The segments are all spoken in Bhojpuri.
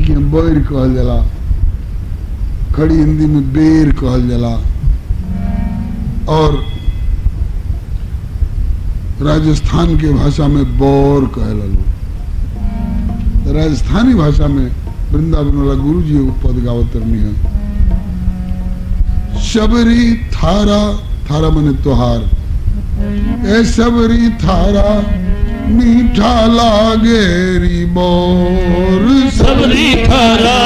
के बैर कहल जाला, खड़ी हिंदी में बेर कहल जाला, और राजस्थान के भाषा में बौर कहला लोग। राजस्थानी भाषा में वृंदावन वाला गुरु जी एगो पद गावत रहनी है। शबरी थारा, थारा मने तोहार, ए शबरी थारा मीठा लागे री बोर, सबरी थारा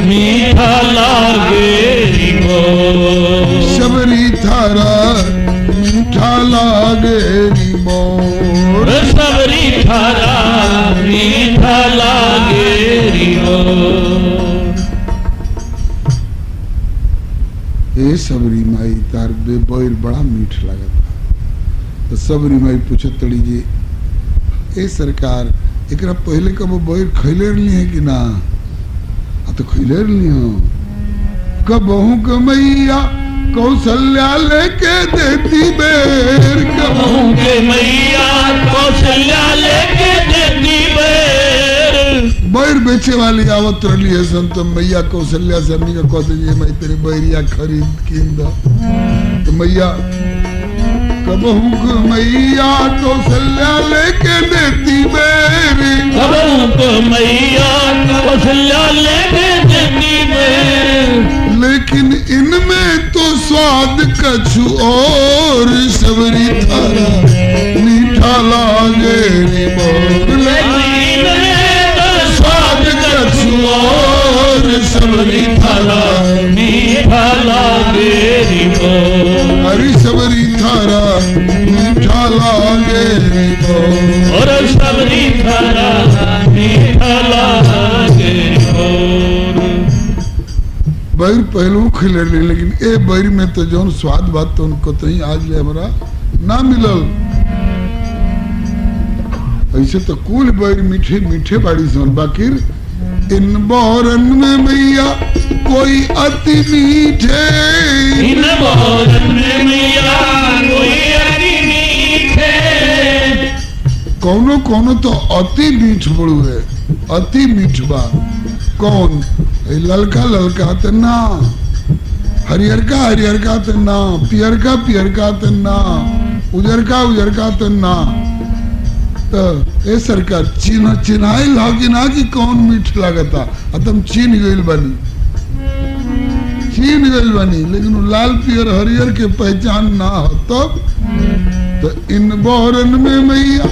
मीठा लागे री बोर, शबरी थारा मीठा लागे री बोर, सबरी थारा मीठा लागे री बोर। ए सबरी माई तार बैर बड़ा मीठ लगता। तो सबरी माई पूछत तड़ी जी, ए सरकार एकरा पहले कबो बैर खैले रहली है कि ना? आ तो खैले रहली हूँ। कबहू कमैया कौशल्या लेके देती बेर, कबहू के मैया कौशल्या लेके देती बेर। बैर बेचे वाली आवत रही है संत मैया कौशल्या से हमनी का कहते जी मैं तेरी बैरिया खरीद किन दा। तो मैया कबहू के मैया कौशल्या लेके देती बेर, कबहू के मैया कौशल्या लेके देती बेर। लेकिन इनमें तो स्वाद कछु और, सबरी थारा मीठा लागे रे बोल, लेकिन इनमें तो स्वाद कछु और, सबरी थारा मीठा लागे रे बोल, हरी सबरी थारा मीठा लागे रे बोल, और सबरी थारा मीठा लागे रे बोल। बैर पहलू खिले ली, लेकिन ए बैर में तो जौन स्वाद बात तो उनको तो ही आज ले हमरा ना मिलल। ऐसे तो कुल बैर मीठे मीठे बाड़ी सन, बाकी इन बौरन में मैया कोई अति मीठे, इन बौरन में मैया कोई अति मीठे। कौनो कौनो तो अति मीठ बड़ू है, अति मीठ बा। कौन? ए ललका ललका तो ना, हरियरका हरियरका तो ना, पियरका पियरका तो ना, उजरका उजरका तो ना। तो ए सरकार चिन्ह चिन्हाइल हो कि ना कि कौन मीठ लगता? आ तुम चिन्ह गइल बानी, चिन्ह गइल बानी, लेकिन उ लाल पियर हरियर के पहचान ना हो तब तो इन बौरन में मैया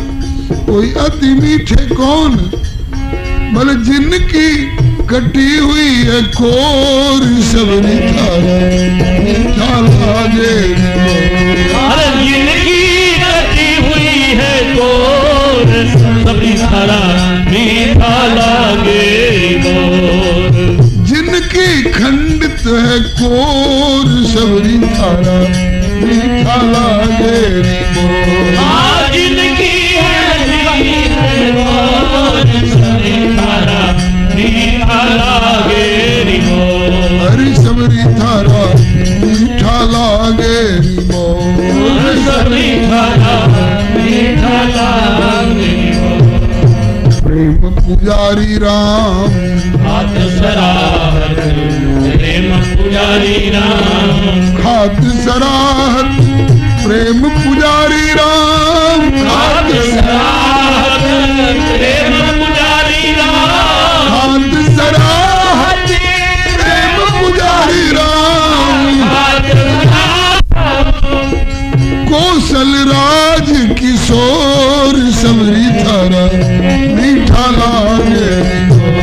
कोई अति मीठे कौन? बोले जिनकी कटी हुई है कोर, सबरी थारा मीठा लागे रे बोल। अरे जिनकी कटी हुई है कोर, सबरी थारा मीठा लागे रे बोल। जिनकी खंडित है कोर, सबरी थारा मीठा लागे रे बोल। आ जिनकी है कोर, सबरी थारा मीठा लागे रे बोल। हरी सबरी थारा मीठा लागे रे बोल, सबरी थारा मीठा लागे रे बोल। प्रेम पुजारी राम खात सराहत, प्रेम पुजारी राम खात सराहत, प्रेम पुजारी राम खात खात सराहत, प्रेम पुजारी राम खात सराहत, प्रेम पुजारी राम। खात सराहत, कौशल राज किशोर, सबरी थारा मीठा लागे रे बोल।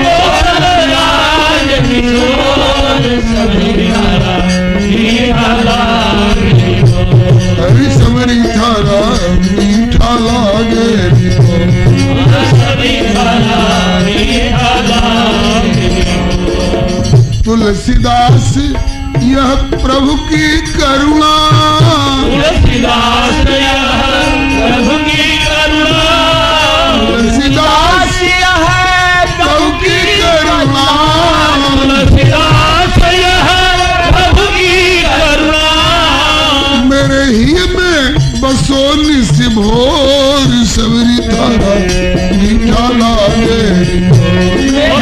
कौशल राज किशोर, सबरी थारा मीठा लागे रे बोल। हरि सबरी थारा मीठा लागे रे बोल। सबरी थारा मीठा लागे रे बोल। तुलसीदास यह प्रभु की करुणा, तुलसीदास यह प्रभु की करुणा, तुलसीदास यह प्रभु की करुणा, तुलसीदास यह प्रभु की करुणा। मेरे ही में बसो निस भोर, सबरी थारा मीठा लागे रे बोल।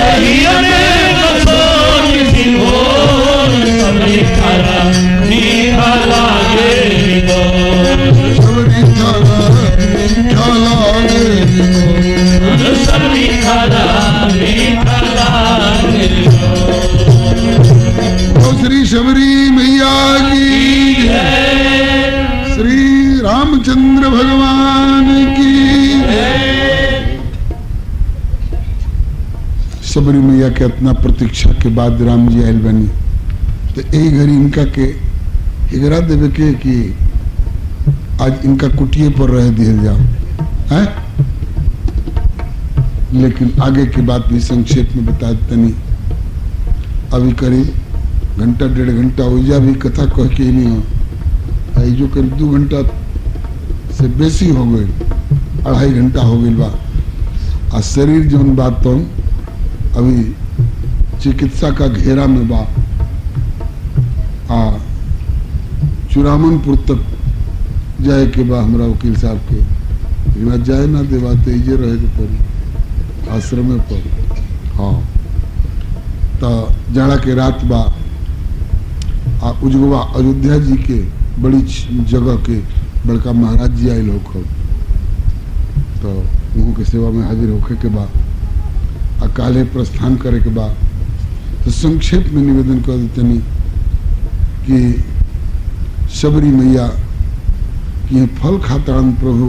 सबरी मैया के इतना प्रतीक्षा के बाद राम जी आयल बनी, तो यही घड़ी इनका के हिगरा देवे के कि आज इनका कुटिए पर रह दिया जाओ है। लेकिन आगे की बात भी संक्षेप में बता तनी। अभी करीब घंटा डेढ़ घंटा हो भी कथा कह के नहीं हो, आई जो करीब 2 घंटा से बेसी हो गई, 2.5 घंटा हो गई बा। आ शरीर जोन बात तो अभी चिकित्सा का घेरा में बा। आ चुरामनपुर तक जाए के बा हमरा वकील साहब के, लेकिन जाए ना देवा तो इजे रहे के पड़ी आश्रम पर। हाँ, तो जाड़ा के रात बा। आ उजगवा अयोध्या जी के बड़ी जगह के बड़का महाराज जी आयल होख, तो उहों के सेवा में हाजिर होखे के बा। आ काले प्रस्थान करे के बा। तो संक्षेप में निवेदन कर देतनी कि सबरी मैया कि फल खातान प्रभु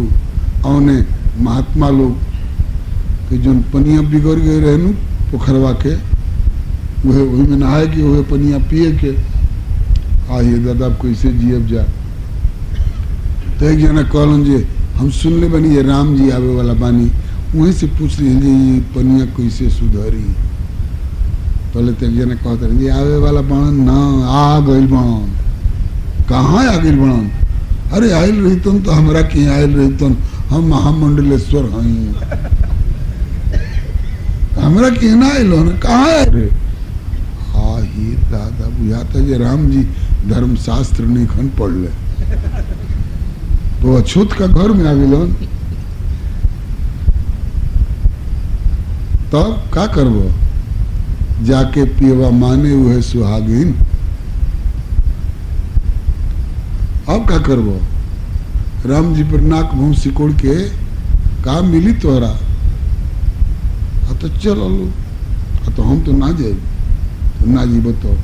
औने महात्मा लोग कि जोन पनिया बिगड़ गए रहनु पोखरवा के, वह वही में नहाए के वह पनिया पिए के। आइए दादा आप कैसे जियब जा। तो एक जना कहलन जे हम सुनले बनी ये राम जी आवे वाला बानी, वहीं से पूछ ली जे ये पनिया कैसे सुधरी। पहले तो एक जना कहते रहे आवे वाला बाण ना आ गइल बाण। कहाँ आ गइल बाण? अरे आयल रहितन तो हमरा के आयल रहितन, हम महामंडलेश्वर हई, हमरा के ना आयल हन, कहाँ आयल रे? हा ही दादा बुझाता जे राम जी धर्मशास्त्र नहीं खन पढ़ ले, तो अछूत का घर में आ गइलन। तब का करबो? जाके पियवा माने उहे सुहागिन। अब का करबो? राम जी पर नाक मुंह सिकोड़ के का मिली तोहरा? आ तो चल आ तो हम तो ना जाए, तो ना जीब तो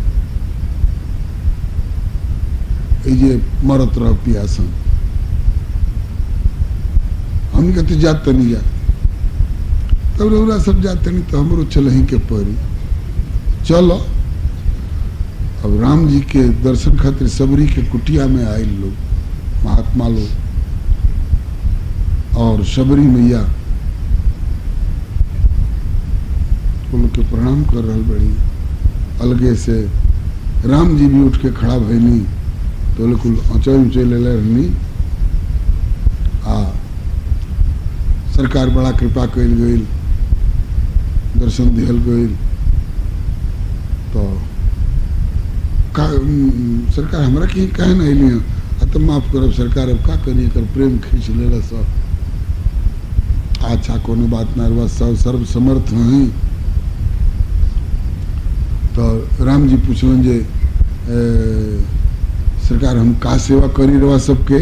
ये मरत रह पियासन, हम कहते जात तो नहीं जात। तब रउरा सब जाते नहीं तो हमरो चलही के पड़ी। चलो। अब राम जी के दर्शन खातिर सबरी के कुटिया में आए लोग, महात्मा लोग, और सबरी मैया वो लोग के प्रणाम कर रहा बड़ी। अलगे से राम जी भी उठ के खड़ा भइनी, तो लोग कुल ऊंचाई ऊंचाई ले रहनी। आ सरकार बड़ा कृपा कइल गइल, दर्शन दिहल गइल। तो का सरकार हमरा के काहे ना अइली? आ तो माफ करब सरकार, अब का करी, एकर प्रेम खींच लेला सब। अच्छा कोनो बात ना, रुआ सब सर्व समर्थ हैं। तो राम जी पूछलन जे सरकार हम का सेवा करी रवा सबके?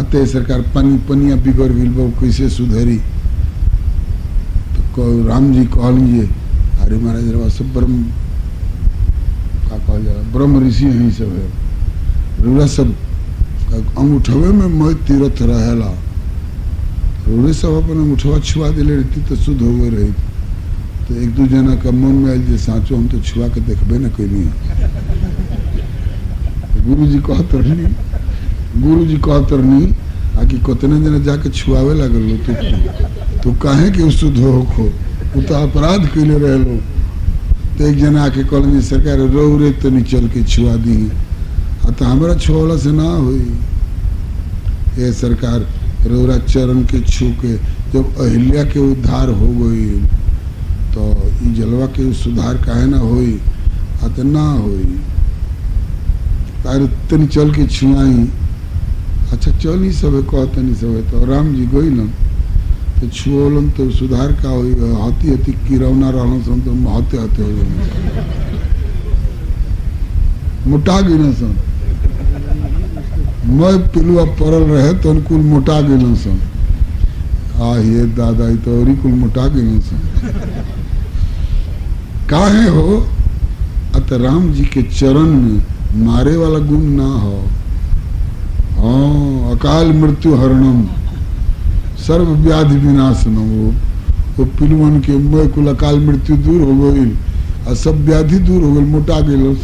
अते सरकार पानी पनिया बिगड़ गइल बा, कैसे सुधरी? तो राम जी कहलन जे अरे महाराज रवा सब ब्रह्म का कहल जाला, ब्रह्म ऋषि हैं सब है, रउरा सब अंगूठवे में मय तीरथ रहेला, रउरे सब अपन अंगूठवा छुआ दिले रहती तो शुद्ध हो गए रही। तो एक दू जना का मन में आयल जे साँचो हम तो छुआ के देखबे न कैली। गुरु जी कहत रहनी, गुरु जी कहत रहनी आ कि कतने जना जाके छुआवे लागल लो, तो काहे के शुद्ध होखो, उ तो अपराध कैले रहे। तो एक जना आके कहलन जे सरकार रउरे तनी चल के छुआ दी, आ तो हमरा छुआवला से ना होई। ए सरकार रउरा चरण के छू के जब अहिल्या के उद्धार हो गई तो ई जलवा के सुधार काहे ना होई? आ तो ना होई, अरे तनी चल के छुआई। अच्छा चल ही सब कह तनी सब। तो राम जी गइलन तो छुअलन तो सुधार का होई? हती हती किरौना रहलन सन तो हते हते हो गइलन, मोटा गइलन सन। मैं पिलुआ पड़ल रहे तो कुल मोटा गइलन सन। आ ये दादा ई तो औरी कुल मोटा गइलन सन। काहे हो? अत राम जी के चरण में मारे वाला गुण ना हो। हाँ, अकाल मृत्यु हरणम सर्व व्याधि विनाशनम, वो पिलुअन के मय कुल अकाल मृत्यु दूर हो गई आ सब व्याधि दूर हो गई, मोटा गई।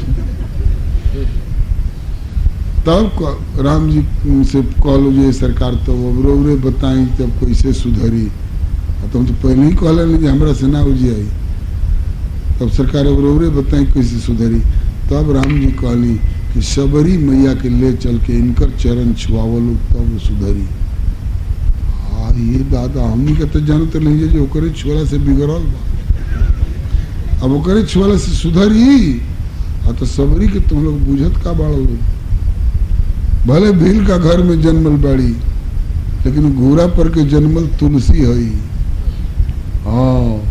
तब राम जी से कहलो जे सरकार तो अब रौरे बताई तब कैसे सुधरी। तो हम तो पहले ही कहले जे हमरा से ना उजियाई, तब सरकार अब रौरे बताई कैसे सुधरी। तब राम जी कहली कि सबरी मैया के ले चल के इनकर चरण छुआवल तब सुधरी। हाँ ये दादा हमनी के तो जानते नहीं जे ओकरे छुआला से बिगड़ल बा, अब ओकरे छुआला से सुधरी। हाँ तो सबरी के तुम लोग बुझत का बाड़ो, भले भील का घर में जन्मल बाड़ी लेकिन घोड़ा पर के जन्मल तुलसी हई। हाँ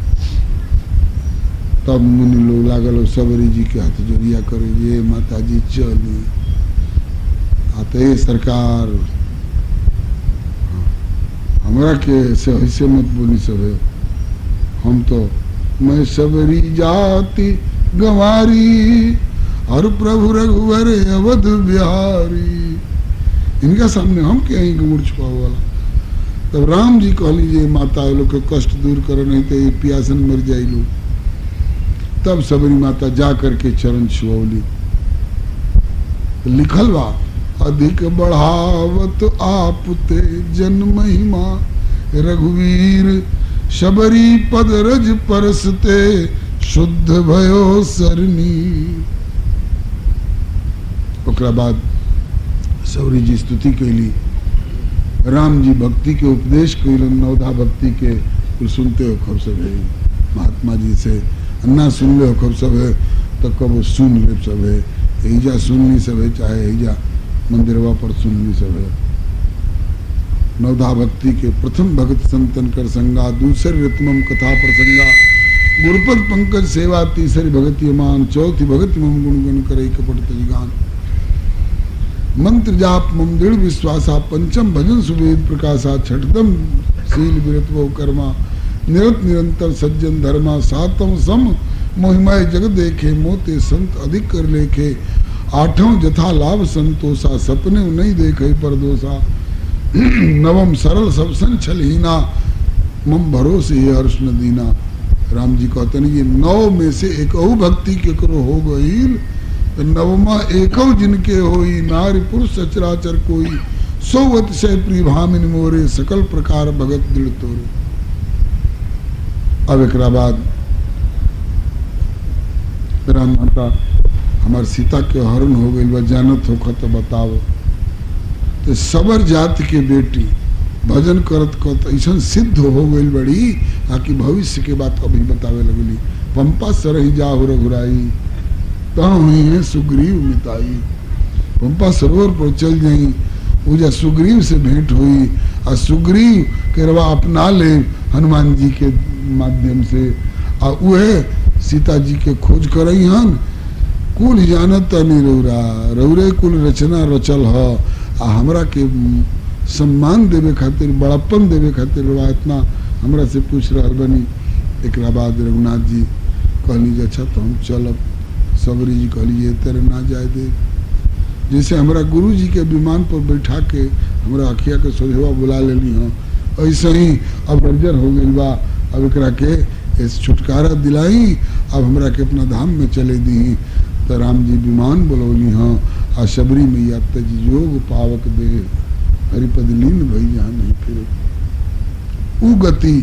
तब मुनि लोग लागल सबरी जी के हाथ जोड़िया करे ये माता जी चली आते सरकार हमरा के से ऐसे मत बोली सब, हम तो मैं सबरी जाति गंवारी और प्रभु रघुवर अवध बिहारी, इनका सामने हम क्या ही गुड़ छुपा वाला। तब राम जी कहली जे माता लोग के कष्ट दूर करो नहीं तो ये प्यासन मर जाई लोग। तब सबरी माता जा करके चरण छुअली। लिखल बा अधिक बढ़ावत आप ते जन महिमा रघुवीर शबरी पद रज परसते शुद्ध भयो सरनी। ओकरा बाद सबरी जी स्तुति कैली, राम जी भक्ति के उपदेश कैलन, नवधा भक्ति के कुल सुनते हो खब सब है महात्मा जी से, अन्ना सुन ले हो खब सब है तो कब सुन ले सब है, एजा सुन ली सब है चाहे एजा मंदिरवा पर सुन ली सब है। नवधा भक्ति के प्रथम भगत संतन कर संगा, दूसरे रत्मम कथा प्रसंगा, गुरुपद पंकज सेवा तीसरी भगति मान, चौथी भगति मम गुणगण करे कपट तजगान, मंत्र जाप मम दृढ़ विश्वासा, पंचम भजन सुवेद प्रकाशा, छठदम शील विरत बहु कर्मा, निरत निरंतर सज्जन धर्मा, सातम सम मोहिमय जग देखे मोते संत अधिक कर लेखे, आठों जथा लाभ संतोषा, सपने नहीं देखे परदोषा, नवम सरल सब संछलहीना, मम भरोसे ये हर्ष न दीना। राम जी कहते हैं ये नौ में से एक भक्ति के करो हो गई तो नवमा एकौ जिनके होई, नारी पुरुष सचराचर कोई, सो अतिशय प्रिय भामिन मोरे, सकल प्रकार भगत दृढ़ तोरे। अब एक बाद राम माता हमार सीता के हरण हो गई बा, जानत हो तो बताओ। तो सबर जाति के बेटी भजन करत करत ऐसा सिद्ध हो गई बड़ी आकि भविष्य के बात अभी बतावे लगली। पंपा सरही जाहु रघुराई हुई है सुग्रीव मिताई। पंपा सरोवर पर चल जाई, पूजा सुग्रीव से भेंट हुई और सुग्रीव के रवा अपना ले हनुमान जी के माध्यम से, आ वह सीता जी के खोज करई हन। कुल जानत नहीं रौरा रौरे कुल रचना रचल ह, आ हमरा के सम्मान देवे खातिर बड़प्पन देवे खातिर रवा इतना हमरा से पूछ रहा बनी। एक बाद रघुनाथ जी कहली अच्छा तो हम चलब। सबरी जी कहली तेरे ना जाए दे, जैसे हमारा गुरु जी के विमान पर बैठा के हमारा अखिया के सोझवा बुला लेली हूँ, ऐसे ही अब अर्जर हो गई बा, अब एकरा के इस छुटकारा दिलाई, अब हमरा के अपना धाम में चले दी। तो राम जी विमान बुलौली हाँ, आ शबरी मैया तज योग पावक दे हरिपद लीन भई जहाँ नहीं फिर उ गति।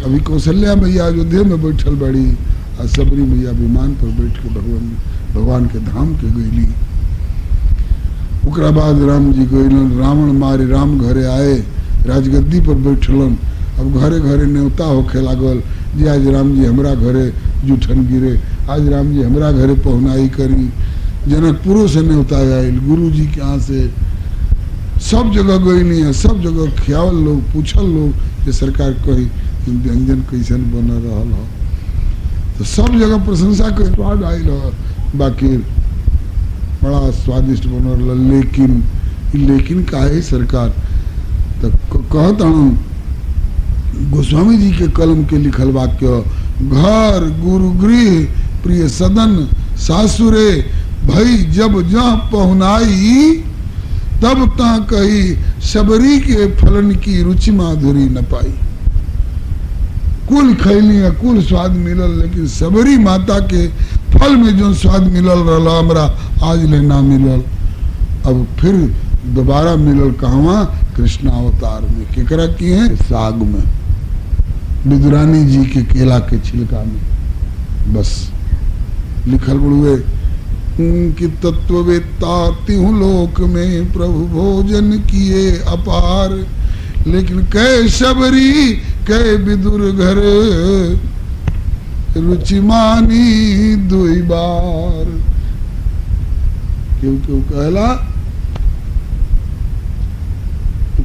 अभी कौशल्या मैया अयोध्या में बैठल बड़ी आ सबरी मैया विमान पर बैठ के भगवान भगवान के धाम के गईली। ओकरा बाद राम जी गईलन, रावण मारे राम घरे आए, राजगद्दी पर बैठलन। अब घरे घरे न्योता होखे लागल जे आज राम जी हमरा घरे जूठन गिरे, आज राम जी हमरा घरे पहुनाई करी। जनकपुरों से न्योता आयल, गुरु जी के यहाँ से सब जगह गईनी है, सब जगह खियावल लोग पूछल लोग जे सरकार कही व्यंजन कैसन बन रहा हो, तो सब जगह प्रशंसा के स्वाद आयल हो, बाकी बड़ा स्वादिष्ट बन रहा। लेकिन लेकिन काहे सरकार तो कहता हूँ गोस्वामी जी के कलम के लिखल वाक्य, घर गुरुगृह प्रिय सदन सासुरे भई जब जहाँ पहुनाई, तब ता कही सबरी के फलन की रुचि माधुरी न पाई। कुल खैली आ कुल स्वाद मिलल, लेकिन सबरी माता के फल में जो स्वाद मिलल रहा हमरा आज ले ना मिलल। अब फिर दोबारा मिलल कहवा? कृष्णावतार में। केकरा की है? साग में, विदुरानी जी के केला के छिलका में। बस लिखल बड़ुए कि तत्ववेत्ता तिहु लोक में प्रभु भोजन किए अपार, लेकिन कै शबरी कै विदुर घर रुचि मानी दुई बार। क्यों क्यों कहला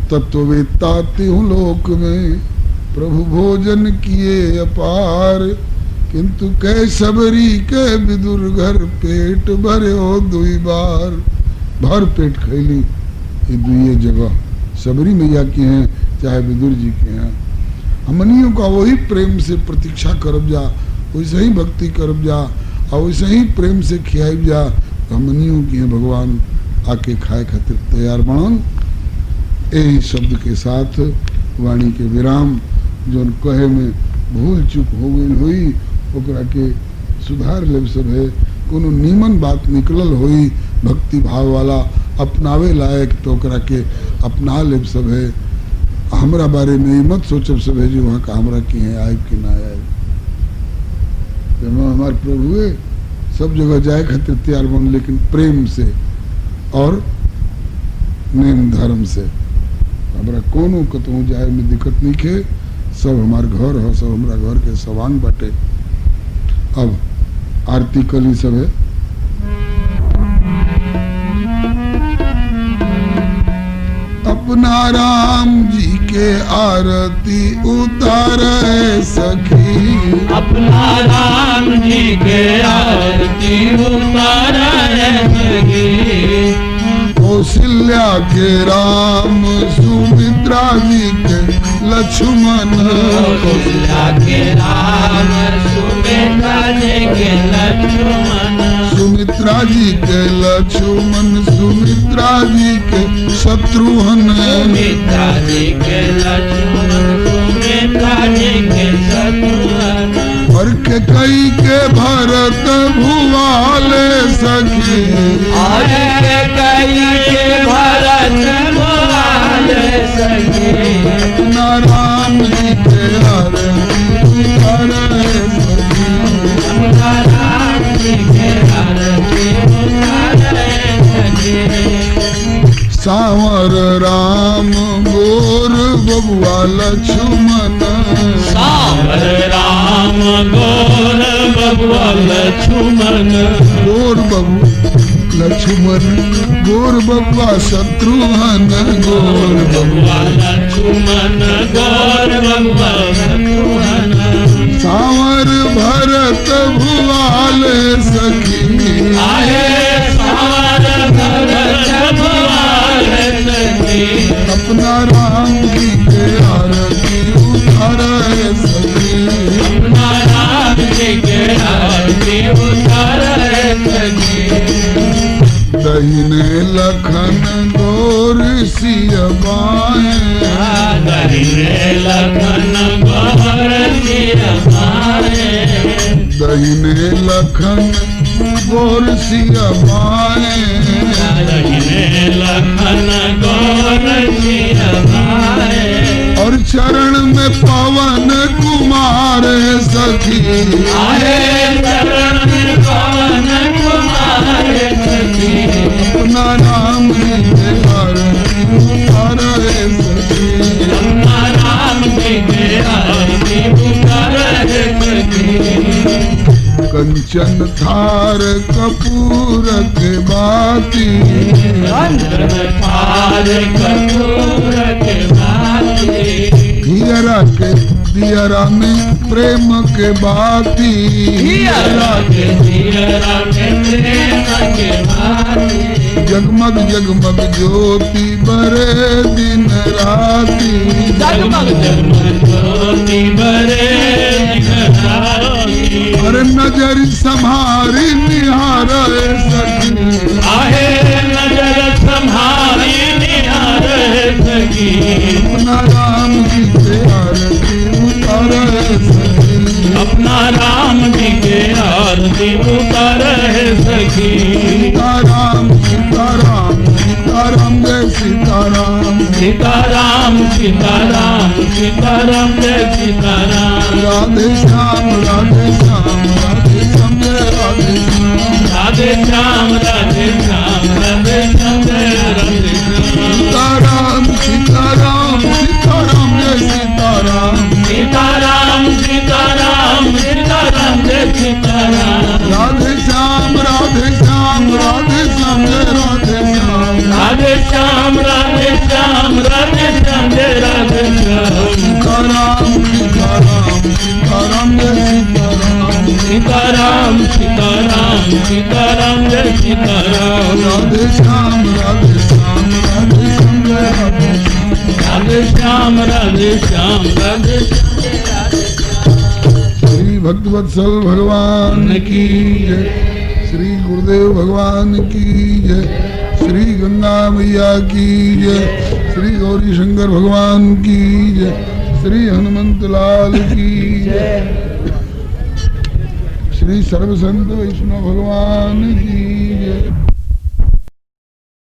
तत्ववेत्ता तिहु लोक में प्रभु भोजन किए अपार, किंतु कै सबरी कै विदुर घर पेट भरे हो दुई बार। भर पेट खैली ये दुई जगह, सबरी मैया के हैं चाहे विदुर जी के हैं। हमनियों का वही प्रेम से प्रतीक्षा करब जा, वैसे ही भक्ति करब जा और वैसे ही प्रेम से खियाब जा, तो हमनियों की हैं भगवान आके खाए खातिर तैयार बनन। यही शब्द के साथ वाणी के विराम। जोन कहे में भूल चूक हो गई हुई ओकरा के सुधार ले सब है। कोनो नीमन बात निकलल हुई भक्ति भाव वाला अपनावे लायक तो ओकरा के अपना ले सब है। हमरा बारे में मत सोचब सब है जो वहाँ का हमरा की है आए कि ना आए। हमारे प्रभु सब जगह जाए खातिर तैयार बन, लेकिन प्रेम से और नेम धर्म से। हमरा कोनो कतहु जाए में दिक्कत नहीं है, सब हमारे घर हो, सब हमारा घर के सवांग बाटे। अब आरती कली सब है। अपना राम जी के आरती उतारे सखी, अपना राम जी के आरती उतारे सखी। कौशल्या के राम सुमित्रा जी के लक्ष्मण, कौशल्या के राम सुमित्रा जी के लक्ष्मण, सुमित्रा जी के लक्ष्मण, सुमित्रा जी के शत्रुघ्न, सुमित्रा जी के लक्ष्मण, सुमित्रा जी के शत्रुघ्न। और के कई के भरत भुवाले सखी, और के कई के भरत भुवाले सखी। अपना राम जी के आरती उतारे सखी, अपना राम जी के आरती उतारे सखी। सांवर राम गोर बबुआ लक्ष्मण, सांवर राम गोर बबुआ लक्ष्मण, गोर बबुआ लक्ष्मण, गोर बबुआ शत्रुघ्न, गोर बबुआ लक्ष्मण, गोर बबुआ शत्रुघ्न। सांवर भरत भुवाले सखी, आए सांवर भरत भुवाले सखी। अपना राम जी के आरती उतारे सखी, अपना राम जी के आरती उतारे सखी। दहिने लखन गौर सिया बाएं, दहिने लखन गौर सिया बाएं, दहिने लखन गौर सिया बाएं, दहिने लखन गौर सिया बाएं। और चरण में पवन कुमार सखी, आए चरण में पवन कुमार सखी। अपना राम जी के आरती उतारे सखी, अपना राम जी के आरती उतारे सखी। कंचन थार कपूर के बाती, कंचन थार कपूर के बाती, हियरा के दियरा में प्रेम के बाती, हियरा के दियरा में प्रेम के बाती। जगमग जगमग ज्योति बरे दिन राती, जगमग जगमग ज्योति बरे दिन राती। अरे नजर संहारी निहार सखी, आहे नजर संहारी निहार सखी। अपना राम जी के आरती उतारे सखी। अपना राम जी के आरती उतार है सखी। सीताराम सीताराम सीताराम जय सीताराम। सीताराम सीताराम सीताराम जय सीताराम। राधे श्याम राधे श्याम राधे श्याम जय राधे श्याम। राधे श्याम राधे श्याम राधे श्याम जय राधे श्याम। सीताराम सीताराम सीताराम जय सीताराम। सीताराम सीताराम सीताराम जय सीताराम। राधे श्याम राधे श्याम राधे श्याम जय राधे श्याम। राधे श्याम राधे श्याम राधे श्याम जय राधे श्याम। सीताराम सीताराम सीताराम जय सीताराम। सीताराम सीताराम सीताराम जय सीताराम। राधे श्याम राधे श्याम राधे श्याम जय राधे श्याम। राधे श्याम राधे श्याम राधे श्री भक्तवत्सल भगवान की जय। श्री गुरुदेव भगवान की जय। श्री गंगा मैया की जय। श्री गौरी शंकर भगवान की जय। श्री हनुमंत लाल की जय। श्री सर्वसंत वैष्णव भगवान की